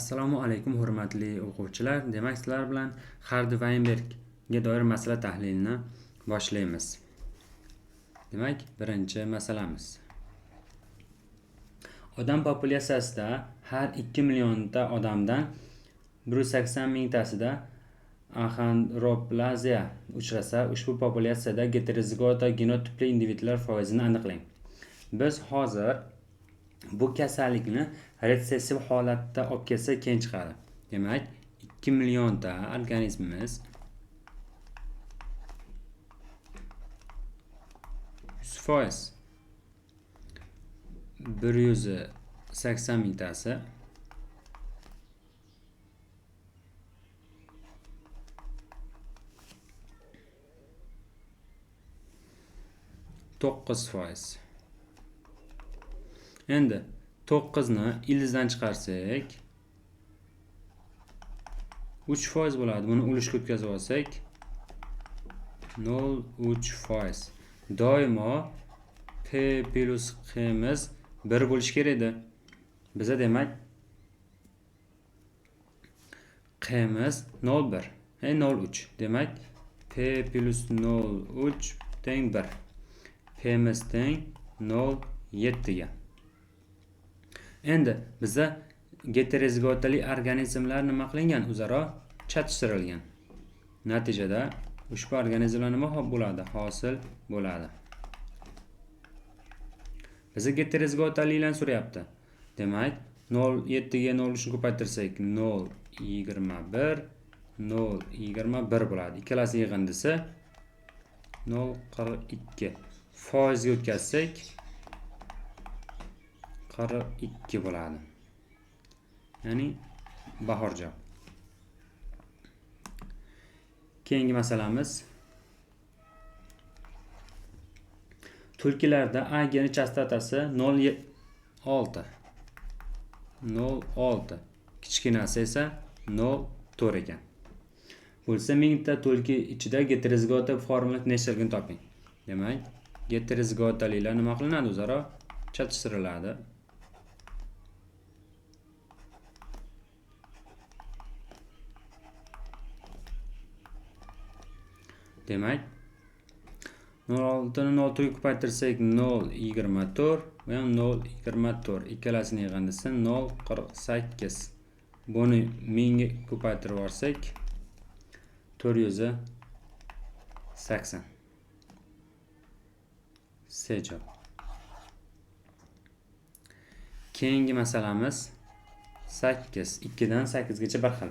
Assalomu alaykum hurmatli o'quvchilar. Demak, sizlar bilan Hardi-Vaynbergga doir masala tahlilini boshlaymiz. Demak, birinchi masalamiz. Odam populyatsiyasida har 2 millionta odamdan 180 mingtasida axondroplaziya uchrasa, ushbu populyatsiyada geterozigota genotipli individlar foizini aniqlang. Biz hozir bu kasallikni retsessiv holatda olib kelsa keyin chiqadi. Demak, 2 millionta organizmimiz 100% 180 mingtasi 9%. Endi 9ni ildizdan chiqarsak 3% bo'ladi. Buni ulushga o'tkazib olsak 0,3%. Doimo P plus Q'miz 1 bo'lishi kerak edi. Biza demak Q'miz 0,1, 0,3. Demak P plus 0,3 teng 1. P'miz teng 0,7 ga. Endi biza geterozigotali organizmlar nima qilingan? O'zaro chatishtirilgan. Natijada ushbu organizmlar nima bo'ladi? Hosil bo'ladi. Biza geterozigotalilarni so'rayapti. Demak, 0,7 ga 0,3 ni ko'paytirsak 0,21, 0,21 bo'ladi. Ikkalasi yig'indisi 0,42. Foizga o'tkazsak 42 bo'ladi. Ya'ni bahor javob. Keyingi masalamiz. Tulkilarda A geni chastotasi 0,6. 0,6. Kichkinasi esa 0,4 ekan. Bo'lsa 1000 ta tulki ichida geterozigota formula nechtaligini toping. Demak, geterozigotalilar nima qilinadi? O'zaro chatishtiriladi. Demak, 0,6ni 0,4 ga ko'paytirsak 0,24, bu ham 0,24. Ikkalasini yig'indisi 0,48. Buni 1000 ga ko'paytirib yuborsak 480. C javob. Keyingi masalamiz 8, 2 dan 8 gacha bir xil.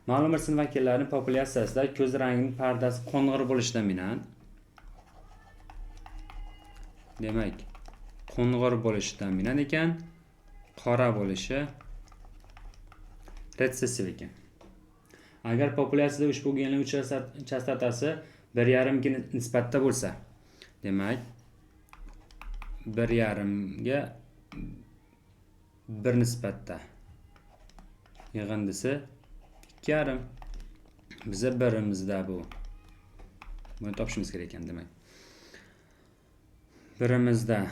Ma'lum bir sinf vakillarining populyatsiyasida ko'z rangining pardasi qo'ng'ir bo'lishi dominant. Demak, qo'ng'ir bo'lishi dominant ekan, qora bo'lishi retsessiv ekan. Agar populyatsiyada ushbu genlar chastotasi 1,5 ga nisbatda bo'lsa, demak, 1,5 ga 1 nisbatda yig'indisi 2,5. Biza birimizda bu. Buni topishimiz kerak ekan, demak. Birimizda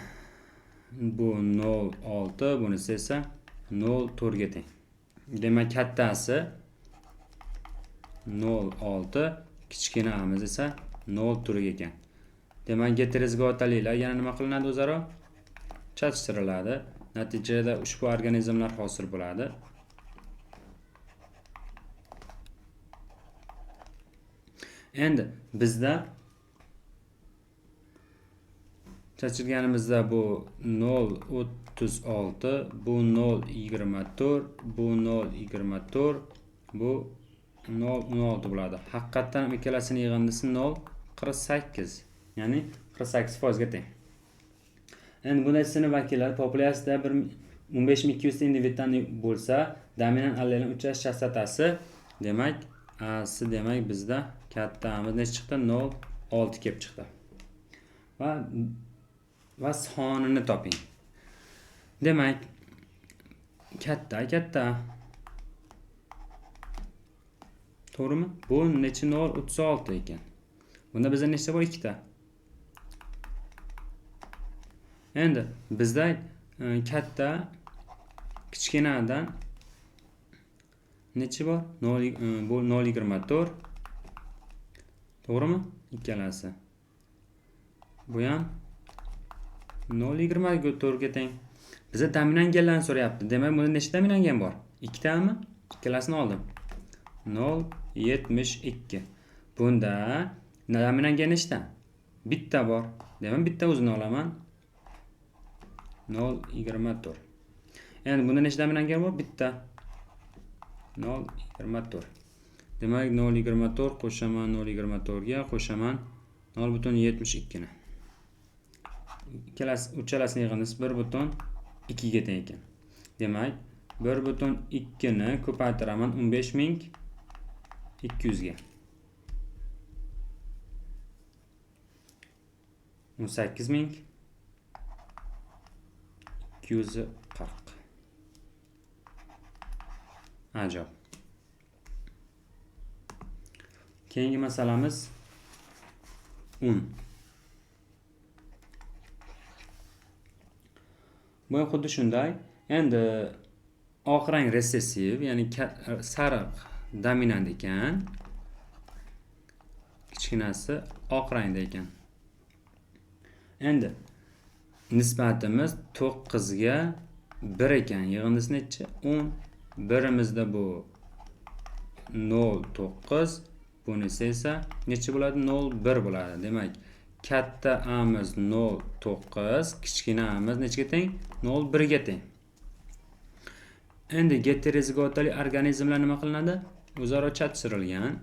bu 0,6, bunisi esa 0,4 ga teng. Demak, kattasi 0,6, kichkinamiz esa 0,4 ekan. Demak, geterozigotalilar yana nima qilinadi o'zaro? Chatishtiriladi. Natijada ushbu organizmlar hosil bo'ladi. Endi bizda chachilganimizda bu 0,36, bu 0,24, bu 0,24, bu 0,16 bo'ladi. Haqiqatdan ham ikkalasini yig'indisi 0,48, ya'ni 48% ga teng. Endi bunday sinf vakillari populyatsiyada bir 15200 ta individdan bo'lsa, dominant allelning uchrash chastotasi, demak, A-si demak bizda kattamiz necha chiqdi? 0,6 kelib chiqdi. Va sonini toping. Demak, katta katta. To'g'rimi? Bu necha? 0,36 ekan. Bunda bizda nechta bor? 2 ta. Endi bizda katta kichkinadan Nechi bor? 0, bu 0,24. To'g'rimi? Ikkalasi. Bu ham 0,24 ga teng. Biza dominant genlarni so'rayapti. Demak, bunda nechta dominant gen bor? Ikkitami? Ikkalasini oldim. 0,72. Bunda dominant gen nechta? Bitta bor. Demak, bitta o'zini olaman. 0,24. Endi bunda nechta dominant gen bor? Bitta. 0,24. Demak, 0,24 qo'shaman 0,24 ga qo'shaman 0,72 ni. Ikkalasi, uchalasini yig'indisi 1,2 ga teng ekan. Demak, 1,2 ni ko'paytiraman 15200 ga. 18240. Ajoyib. Keyingi masalamiz un. Bu ham xuddi shunday. Endi oq rang resessiv, ya'ni sariq dominant ekan. Kichkinasi oq rangda ekan. Endi nisbatimiz 9 ga 1 ekan. Yig'indisi nechi? 10. Birimizda bu 0,9, bunisi esa necha bo'ladi? 0,1 bo'ladi. Demak, katta A'miz 0,9, kichkina A'miz nechaga teng? 0,1 ga teng. Endi geterozigotali organizmlar nima qilinadi? O'zaro chatishtirilgan.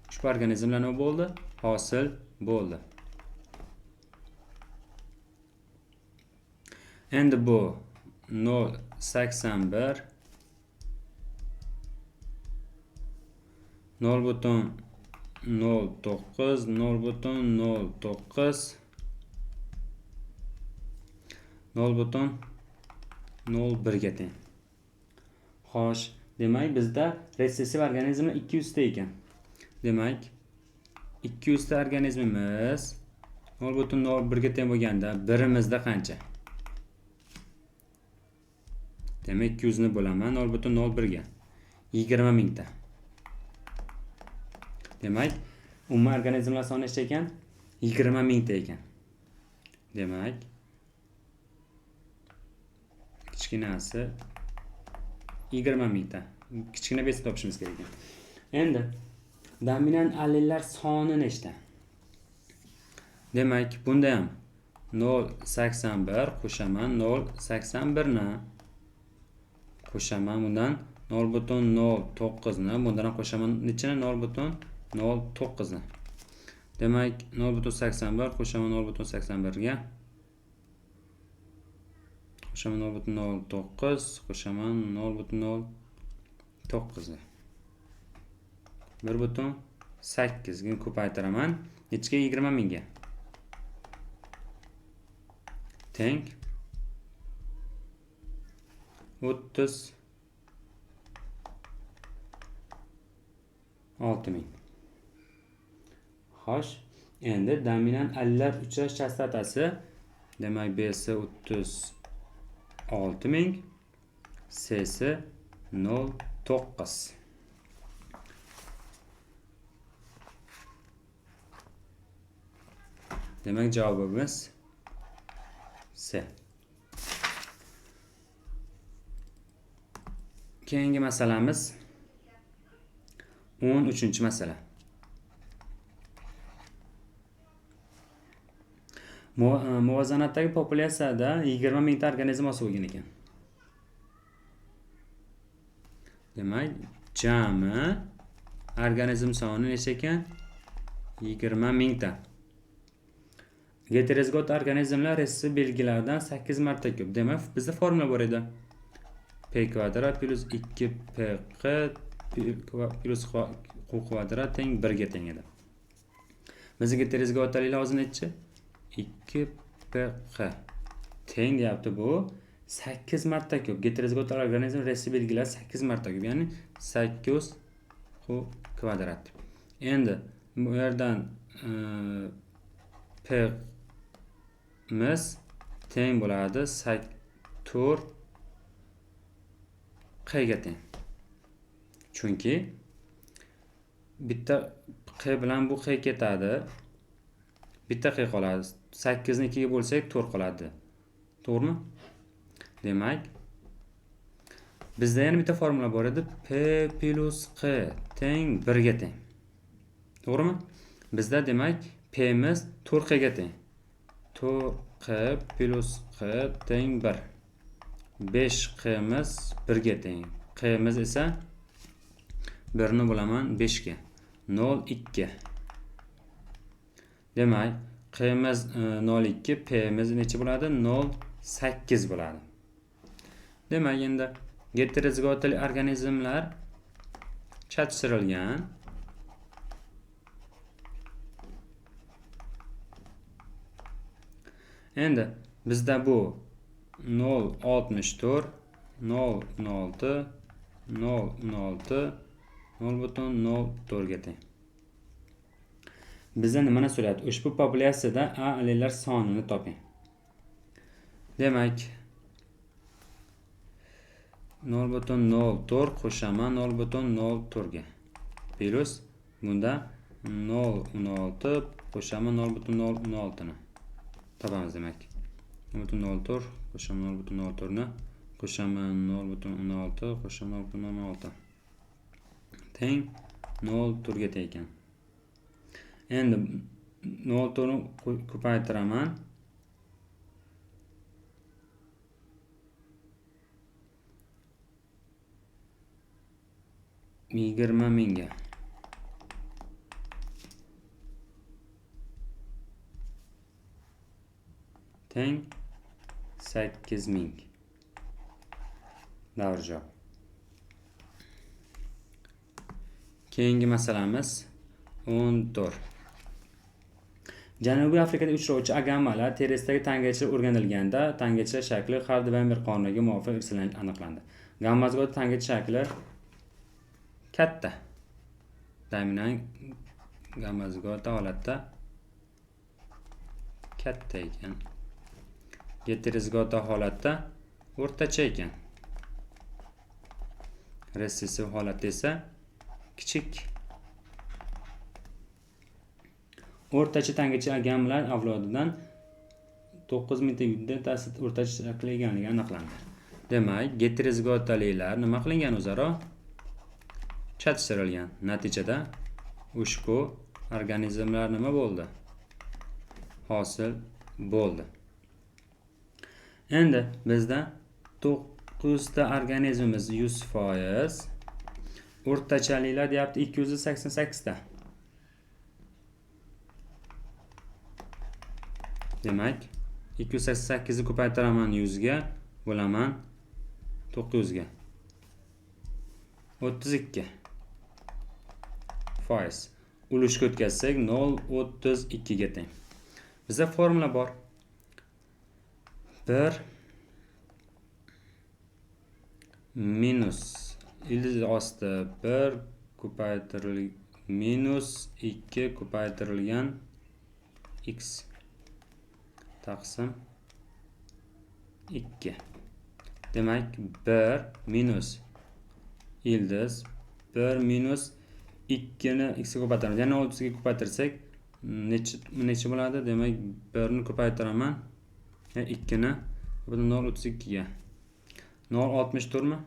Ushbu organizmlar nima bo'ldi? Hosil bo'ldi. Endi bu 0,81, 0,09, 0,09, 0,01 ga teng. Xo'sh, demak bizda resessiv organizmlar 200 ta ekan. Demak, 200 ta organizmimiz 0,01 ga teng bo'lganda birimizda qancha? Demak, 200 ni bo'laman 0,01 ga. 20 mingta. Demak, umuman organizmlar soni necha ekan? 20 mingta ekan. Demak, kichkinasi 20 mingta. Kichkina besi topishimiz kerak ekan. Endi dominant allellar soni nechta? Demak, bunda ham 0,81 qo'shaman 0,81 ni qo'shaman bundan 0,09 ni, bundan ham qo'shaman nechini? 0,09 ni. Demak, 0,81 qo'shaman 0,81 ga qo'shaman 0,09 qo'shaman 0,09 ni. 1,8 ga ko'paytiraman. Nechiga? 20 mingga. Teng 36 ming. Xo'sh, endi dominant allellar uchrash chastotasi, demak, B'si 36 ming, C'si 0,9. Demak, javobimiz C. Keyingi masalamiz 13-masala. Muvozanatdagi populyatsiyada 20 mingta organizm hosil bo'lgan ekan. Demak, jami organizm soni necha ekan? 20 mingta. Geterozigot organizmlar resessiv belgilardan 8 marta ko'p. Demak, bizda formula bor edi. P kvadrat plus 2pq plus q kvadrat teng 1 ga teng edi. Bizga geterozigotali hozir nechi? 2pq teng deyapti bu. 8 marta ko'p. Geterozigot organizm resessiv belgilar 8 marta ko'p, ya'ni 8 q kvadrat. Endi bu yerdan p miz teng bo'ladi 4 qga teng. Chunki bitta q bilan bu q ketadi. Bitta q qoladi. 8 ni 2 ga bo'lsak 4 qoladi. To'g'rimi? Demak, bizda yana bitta formula bor edi. P plus q teng 1 ga teng. To'g'rimi? Bizda demak P'miz 4q ga teng. 4q plus q teng 1. 5q'miz 1 ga teng. Q'miz esa 1 ni bo'laman 5 ga. 0,2. Demak, Q'miz 0,2, P'miz necha bo'ladi? 0,8 bo'ladi. Demak, endi geterozigotali organizmlar chatishtirilgan. Endi bizda bu 0,64, 0,16, 0,16, 0,04 ga teng. Bizda nimani so'rayapti? Ushbu populyatsiyada A allellar sonini toping. Demak, 0,04 qo'shaman 0,04 ga. Plus bunda 0,16 qo'shaman 0,016 ni. Topamiz demak. 0,04 qo'shaman 0,04 ni qo'shaman 0,16 qo'shaman 0,16 teng 0,4 ga teng ekan. Endi 0,4 ni ko'paytiraman. Yigirma mingga. Teng 8000. Davr javob. Keyingi masalamiz 14. Janubiy Afrikada uchrovchi agamalar terisidagi tangachalar o'rganilganda tangachalar shakli Xardi-Vayner qonuniga muvofiq irsiylanishi aniqlandi. Gammazigot tangacha shakli katta. Dominant gammazigota holatda katta ekan. Geterozigota holatda o'rtacha ekan. Resessiv holatda esa kichik. O'rtacha tangacha agamlar avlodidan 9000 ta yudda o'rtacha shakli ekanligi aniqlandi. Demak, geterozigotalilar nima qilingan o'zaro? Chatishtirilgan. Natijada ushbu organizmlar nima bo'ldi? Hosil bo'ldi. Endi bizda 9 ta organizmimiz 100%, o'rtachaliklar deyapti 288 ta. Demak, 288 ni ko'paytiraman 100 ga, bo'laman 900 ga. 32%. Ulushga o'tkazsak 0,32 ga teng. Bizda formula bor. 1 minus ildiz osti 1 ko'paytirilgan minus 2 ko'paytirilgan x taqsim 2. Demak, 1 minus ildiz 1 minus 2 ni x ga ko'paytiramiz. Ya'ni 30 ga ko'paytirsak necha bo'ladi? Demak, 1 ni ko'paytiraman 2 ni 0,32 ga. 0,64 mi?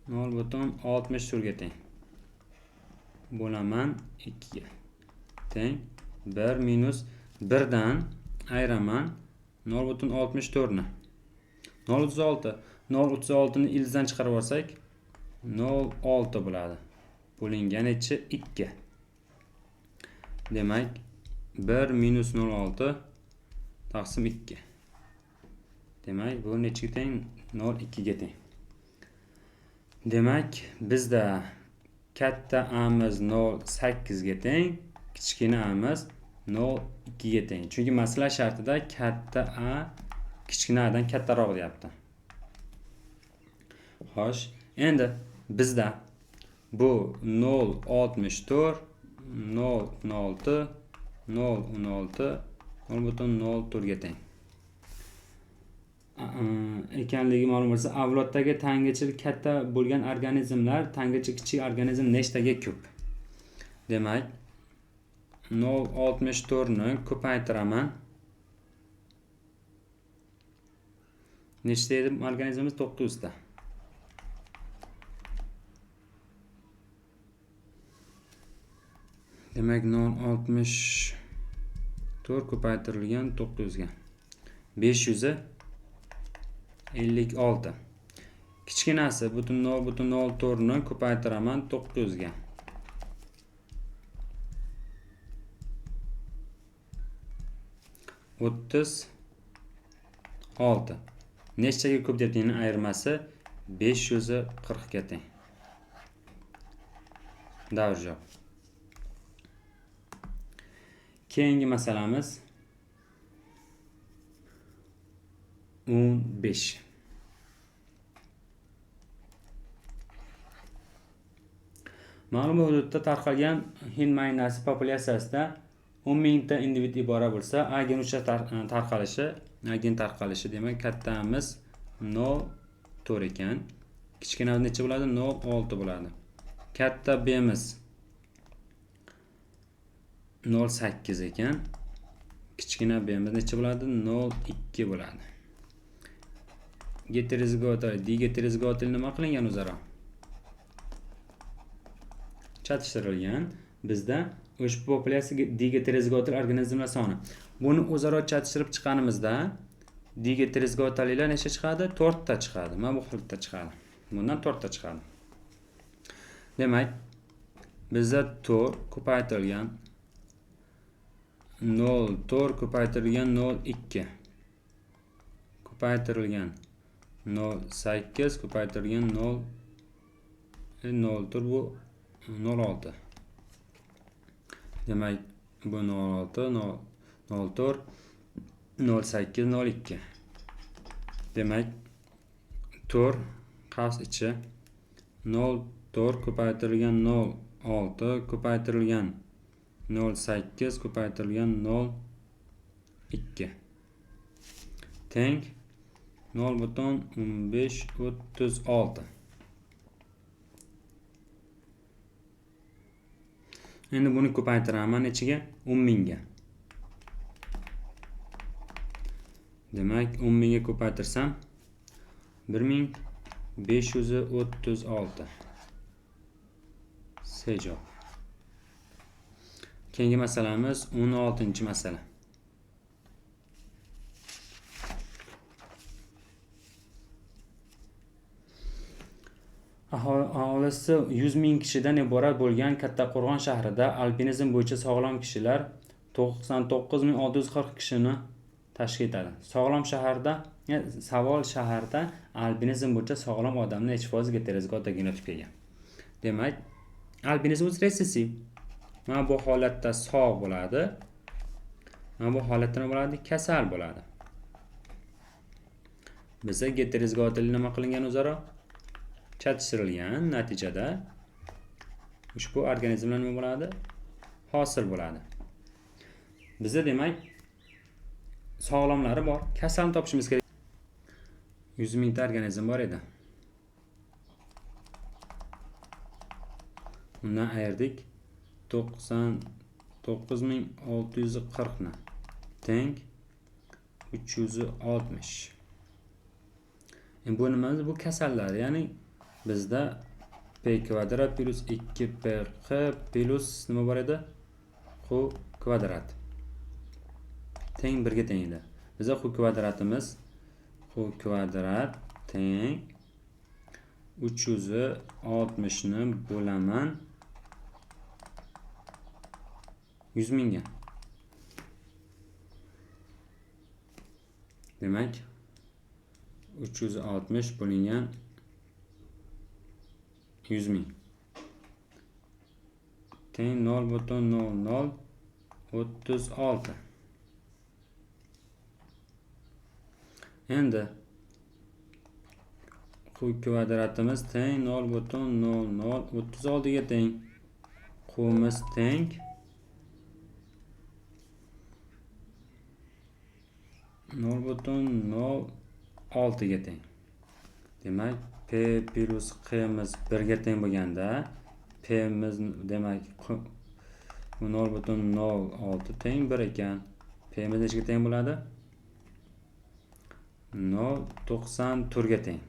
0,64 ga teng. Bo'laman 2 ga. Teng 1 minus 1 dan ayiraman 0,64 ni. 0,36. 0,36 ni ildizdan chiqarib olsak 0,6 bo'ladi. Bo'lingan necha? 2. Demak, 1 minus 0,6 taqsim 2. Demak, bu nechaga teng? 0,2 ga teng. Demak, bizda katta A'miz 0,8 ga teng, kichkina A'miz 0,2 ga teng. Chunki masala shartida katta A kichkina A'dan kattaroq deyapti. Xo'sh, endi bizda bu 0,64, 0,16, 0,16, 0,04 ga teng. ekanligi ma'lum bo'lsa, avloddagi tangichi katta bo'lgan organizmlar tangichi kichik organizm nechtaga ko'p? Demak, 0,64 ni ko'paytiraman. Nechta edi organizmimiz? 900 ta. Demak, 0,64 ko'paytirilgan 900 ga. 556. Kichkinasi 0,04 ni ko'paytiraman 900 ga. 36. Nechaga ko'p deb ayirmasi 540 ga teng. Davr javob. Keyingi masalamiz 15. Ma'lum hududda tarqalgan hind maynasi populyatsiyasida 10 mingta individ ibora bo'lsa, A gen 3 tarqalishi, A gen tarqalishi demak kattamiz 0,4 ekan. Kichkinamiz necha bo'ladi? 0,6 bo'ladi. Katta B'miz 0,8 ekan. Kichkina B'miz necha bo'ladi? 0,2 bo'ladi. Geterozigotali, digeterozigotali nima qilingan o'zaro? Chatishtirilgan. Bizda ushbu populyatsiya digeterozigotali organizmlar soni. Buni o'zaro chatishtirib chiqqanimizda digeterozigotalilar necha chiqadi? 4 ta chiqadi. Mana bu holatda chiqadi. Bundan 4 ta chiqadi. Demak, bizda 4 ko'paytirilgan 0,4 ko'paytirilgan 0,2 ko'paytirilgan 0,8 ko'paytirilgan 0,4 bu 0,6. Demak, bu 0,6, 0,4, 0,8, 0,2. Demak, 4 qavs ichi 0,4 ko'paytirilgan 0,6 ko'paytirilgan 0,8 ko'paytirilgan 0,2 teng 0,1536. Endi buni ko'paytiraman nechiga? 10 mingga. Demak, 10 mingga ko'paytirsam 1536. C javob. Keyingi masalamiz 16-masala. Aholisi 100 ming kishidan iborat bo'lgan Kattaqo'rg'on shahrida alpinizm bo'yicha sog'lom kishilar 99640 kishini tashkil etadi. Sog'lom shaharda, savol shaharda alpinizm bo'yicha sog'lom odamning necha foizi geterozigota genotipga ega? Demak, alpinizm o'zi resessiv. Mana bu holatda sog' bo'ladi. Mana bu holatda nima bo'ladi? Kasal bo'ladi. Bizda geterozigotali nima qilingan o'zaro? Chatishtirilgan. Natijada ushbu organizmlar nima bo'ladi? Hosil bo'ladi. Bizda demak sog'lomlari bor, kasalni topishimiz kerak. 100 mingta organizm bor edi. Undan ayirdik 99640 ni teng 360. Endi bu nimamiz? Bu kasallar, ya'ni bizda p kvadrat plus 2pq plus nima bor edi? Q kvadrat teng 1 ga teng edi. Bizda q kvadratimiz q kvadrat teng 360 ni bo'laman 100 mingga. Demak, 360 bo'lingan 100 ming teng 0,0036. Endi q kvadratimiz teng 0,0036 ga teng. Q'miz teng 0,06 6 ga teng. Demak, P plus Q'miz 1 ga teng bo'lganda P'miz demak 0,06 teng 1 ekan. P'miz nechaga teng bo'ladi? 0,94 ga teng.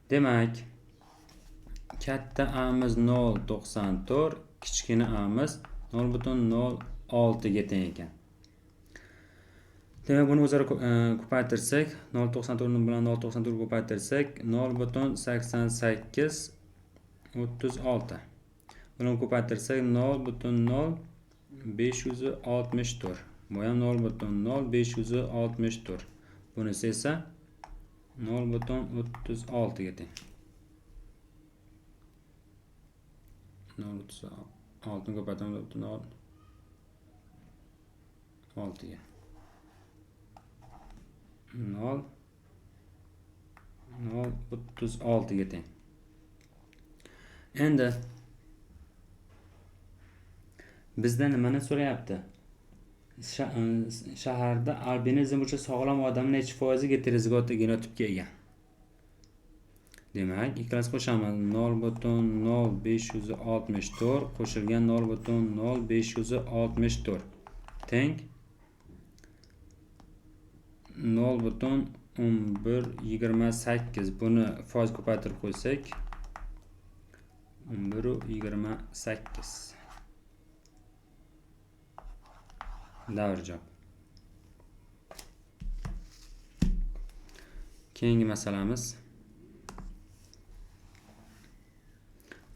Demak, katta A'miz 0,94, kichkina A'miz 0,06 ga teng ekan. Demak, buni o'zaro ko'paytirsak, 0,94 bilan 0,94 ko'paytirsak, 0,8836. Buni ko'paytirsak 0,0564. Bu ham 0,0564. Bunisi esa 0,36 ga teng. 0,36 ko'paytiramiz 0,6 ga. 0,36 ga teng. Endi bizda nimani so'rayapti? Shaharda albinizm bo'yicha sog'lom odam necha foizi geterozigot genotipga ega? Demak, ikkalasi qo'shamiz. 0,0564 qo'shilgan 0,0564 teng 0,1128. Buni foiz ko'paytirib qo'ysak 11,28. Davr javob. Keyingi masalamiz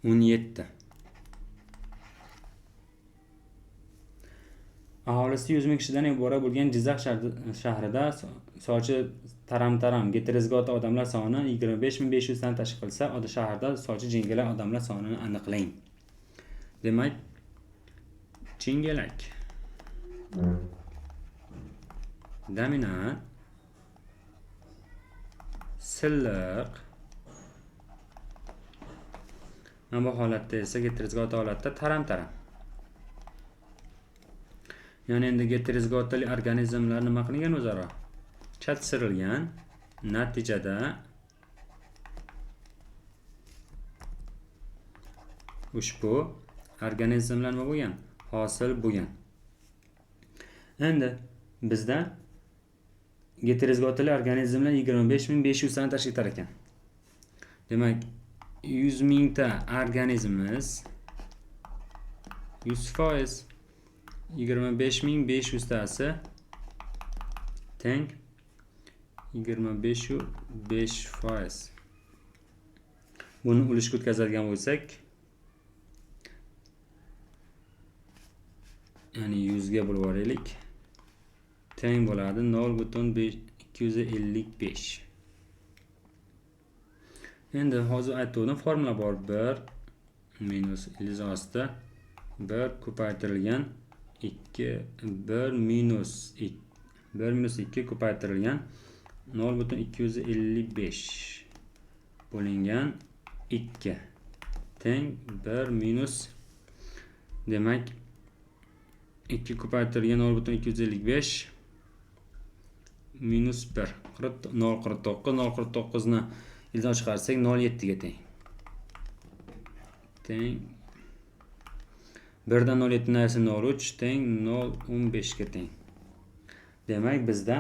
17. Aholisi 100 ming kishidan iborat bo'lgan Jizzax shahrida sochi taram-taram geterozigot odamlar soni 25500 dan tashkil qilsa, shaharda sochi jingalak odamlar sonini aniqlang. Demak, jingalak dominant, silliq. Mana bu holatda esa geterozigot holatda taram-taram. Ya'ni endi geterozigotali organizmlar nima qilingan o'zaro? Chatishtirilgan. Natijada ushbu organizmlar nima bo'lgan? Hosil bo'lgan. Endi bizda geterozigotali organizmlar 25500 tani tashkil etar ekan. Demak, 100 mingta organizmimiz 100% 25500 tasi teng 25,5%. Buni ulushga o'tkazadigan bo'lsak, ya'ni 100 ga bo'lib yuboraylik, teng bo'ladi 0,255. Endi hozir aytgandim, formula bor. 1 minus ildiz osti 1 ko'paytirilgan 2 1 minus 1 minus 2 ko'paytirilgan 0,255 bo'lingan 2 teng 1 minus, demak 2 ko'paytirilgan 0,255 minus 1 0,49 0,49 ni ildan chiqarsak 0,7 ga teng. Teng 1 dan 0,7 narsa 0,3 teng 0,15 ga teng. Demak, bizda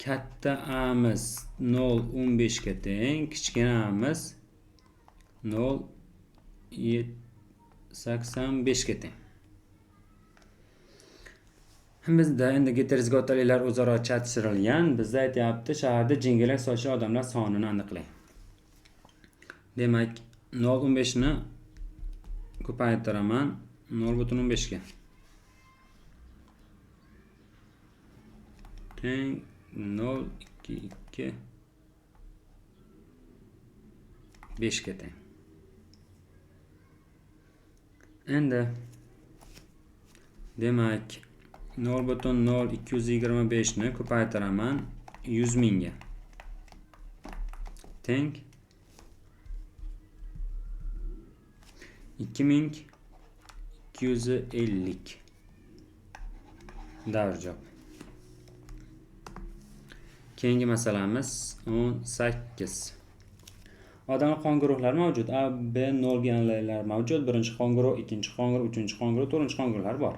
katta A'miz 0,15 ga teng, kichkina A'miz 0,85 ga teng. Bizda endi geterozigotalilar o'zaro chatishtirilgan. Bizda aytyapti, shaharda jingalak sochli odamlar sonini aniqlang. Demak, 0,15 ni ko'paytiraman 0,15 ga. Teng 0,2 5 ga teng. Endi demak 0,0225 ni ko'paytiraman 100 mingga. Teng 2250. Davr javob. Keyingi masalamiz 18. Odamlar qon guruhlari mavjud. A, B, 0 genlar mavjud. Birinchi qon guruh, ikkinchi qon guruh, uchinchi qon guruh, to'rtinchi qon guruhlar bor.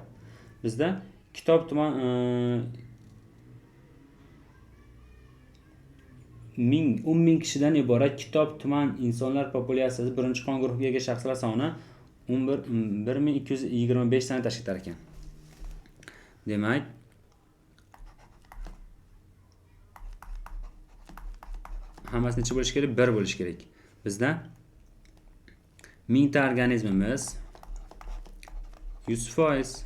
Bizda Kitob tuman 10 000 kishidan iborat Kitob tuman insonlar populyatsiyasi birinchi qon guruhiga ega shaxslar soni 1225 tani tashkil etar ekan. Demak, hammasi necha bo'lishi kerak? 1 bo'lishi kerak. Bizda 1000 ta organizmimiz 100%,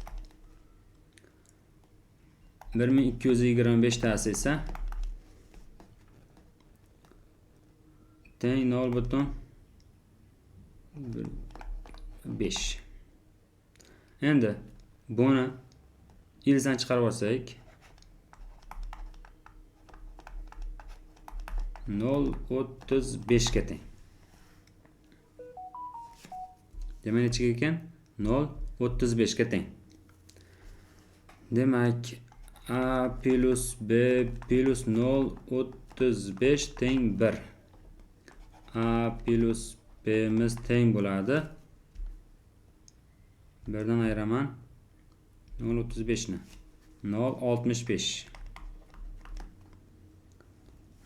1225 tasi esa teng 0,5. Endi buni ildizdan chiqarib olsak 0,35 ga teng. Demak, nechaga ekan? 0,35 ga teng. Demak, A plus B plus 0,35 teng 1. A plus B'miz teng bo'ladi. Birdan ayiraman 0,35 ni. 0,65.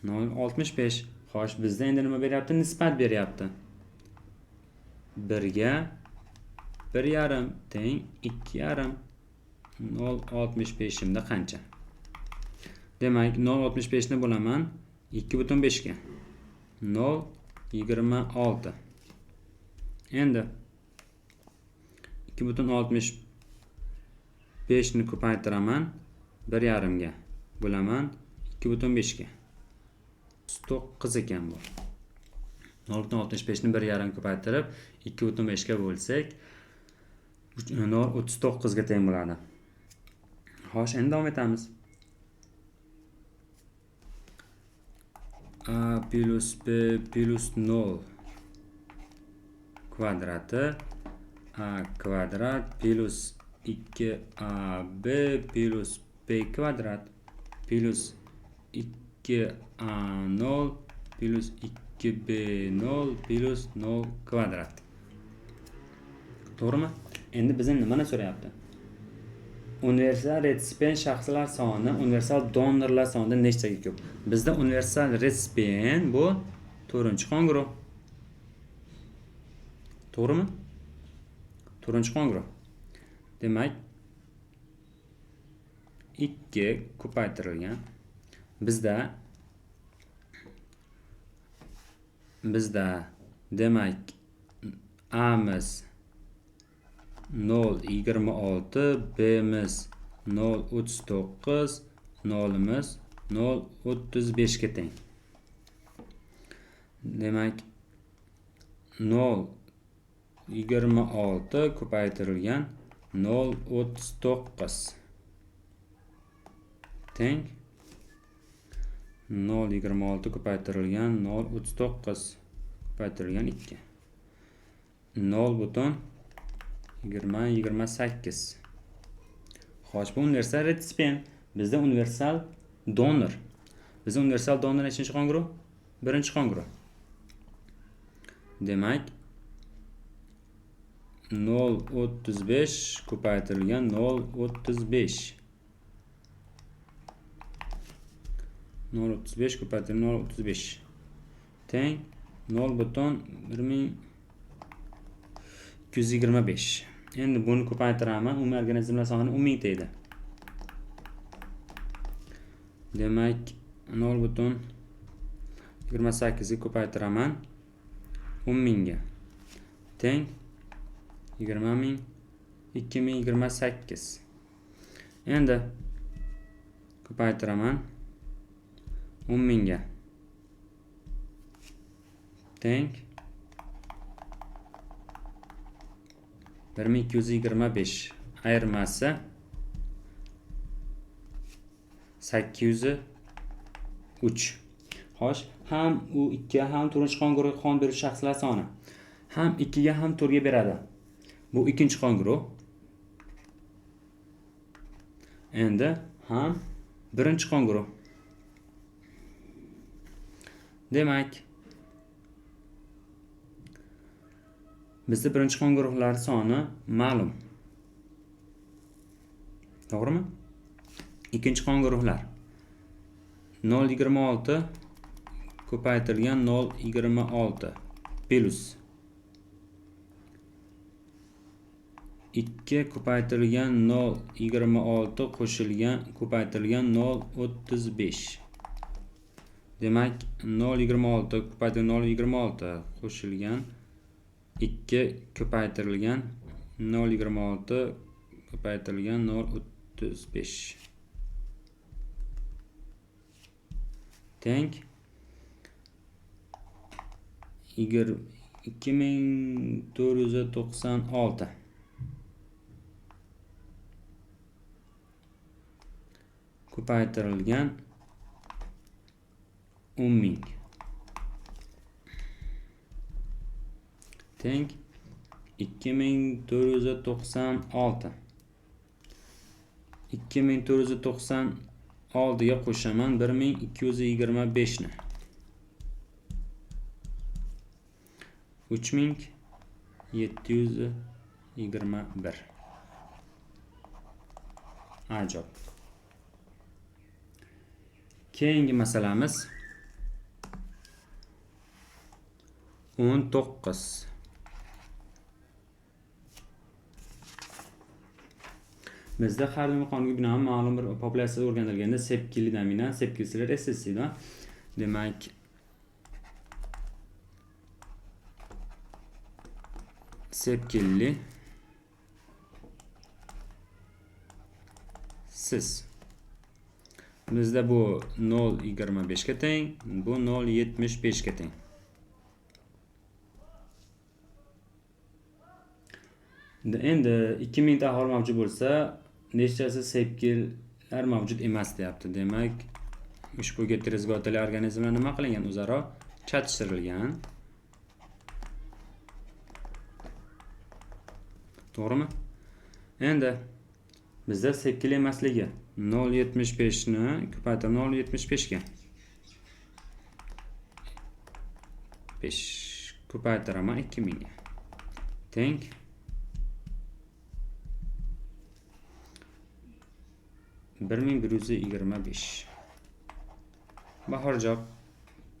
0,65. Xo'sh, bizda endi nima beryapti? Nisbat beryapti. 1ga 1,5 teng 2,5. 0,65imda qancha? Demak, 0,65 ni bo'laman 2,5 ga. 0,26. Endi 2,65 ni ko'paytiraman 1,5 ga. Bo'laman 2,5 ga. 9 ekan bu. 0,65 ni 1,5 ko'paytirib 2,5 ga bo'lsak 0,39 ga teng bo'ladi. Xo'sh, endi davom etamiz. A plus B plus 0 kvadrati A kvadrat plus 2AB plus B kvadrat plus 2A0 plus 2B0 plus 0 kvadrat. To'g'rimi? Endi bizdan nimani so'rayapti? Universal retsipient shaxslar soni universal donorlar sonidan nechtaga ko'p? Bizda universal retsipient bu 4-qon guruh. To'g'rimi? 4-qon guruh. Demak, 2 ko'paytirilgan. Bizda demak A'miz 0,26, B'miz 0,39, 0'imiz 0,35 ga teng. Demak, 0,26 ko'paytirilgan 0,39 teng 0,26 ko'paytirilgan 0,39 ko'paytirilgan 2. 0,2028. Xo'sh, bu universal retsipient. Bizda universal donor. Bizda universal donor nechinchi qon guruh? Birinchi qon guruh. Demak, 0,35 ko'paytirilgan 0,35. 0,35 ko'paytirilgan 0,35 teng 0,1225. Endi buni ko'paytiraman. Umumiy organizmlar soni 10 000 ta edi. Demak, 0,28 ga ko'paytiraman 10 000 ga teng 20 000 2028. Endi ko'paytiraman 10 000 ga teng 1225 ayirmasi 803. Xo'sh, ham u 2 ham 4-qon guruhga qon beruvchi shaxslar soni ham 2 ga ham 4 ga beradi. Bu ikkinchi qon guruh. Endi ham birinchi qon guruh. Demak, bizda birinchi qon guruhlari soni ma'lum. To'g'rimi? Ikkinchi qon guruhlar 0,26 ko'paytirilgan 0,26 plus 2 ko'paytirilgan 0,26 qo'shilgan ko'paytirilgan 0,35. Demak, 0,26 ko'paytirilgan 0,26 qo'shilgan 2 ko'paytirilgan 0,26 ko'paytirilgan 0,35 teng 2496. Ko'paytirilgan 10.000 teng 2496. 2496 ga qo'shaman 1225 ni. 3721. Ajob. Keyingi masalamiz 19. Bizda har bir qonunga binoan ma'lum bir populyatsiya o'rganilganda sepkilli dominant, sepkilsiz resessiv. Demak, sepkilli siz. Bizda bu 0,25 ga teng, bu 0,75 ga teng. Endi 2000 ta aholi mavjud bo'lsa, nechtasi sepkillar mavjud emas deyapti. Demak, ushbu geterozigotali organizmlar nima qilingan? O'zaro chatishtirilgan. To'g'rimi? Endi bizda sepkil emasligi 0,75 ni ko'paytirib 0,75 ga 5 ko'paytiraman 2000 ga teng 1125. Bahor javob.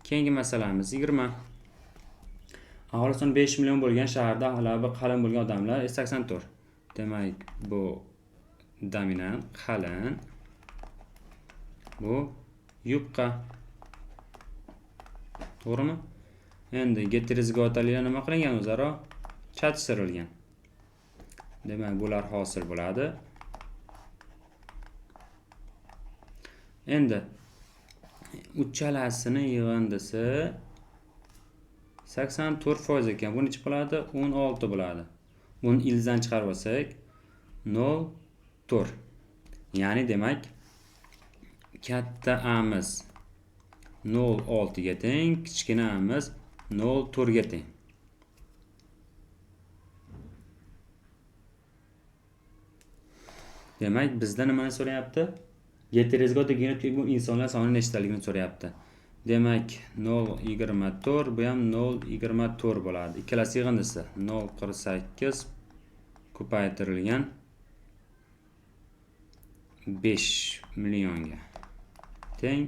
Keyingi masalamiz 20. Aholi soni 5 million bo'lgan shaharda labi qalin bo'lgan odamlar 84. Demak, bu dominant qalin, bu yupqa. To'g'rimi? Endi geterozigotalilar nima qilingan? O'zaro chatishtirilgan. Demak, bular hosil bo'ladi. Endi uchalasini yig'indisi 84% ekan. Bu necha bo'ladi? 16 bo'ladi. Buni ildizdan chiqarib olsak 0,4. Ya'ni demak, katta A'miz 0,6 ga teng, kichkina A'miz 0,4 ga teng. Demak, bizda nimani so'rayapti? Geterozigot genotip bu insonlar soni nechtaligini so'rayapti. Demak, 0,24, bu ham 0,24 bo'ladi. Ikkalasi yig'indisi 0,48 ko'paytirilgan 5 millionga teng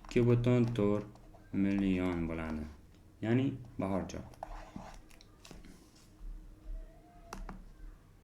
2,4 million bo'ladi. Ya'ni bahor javob.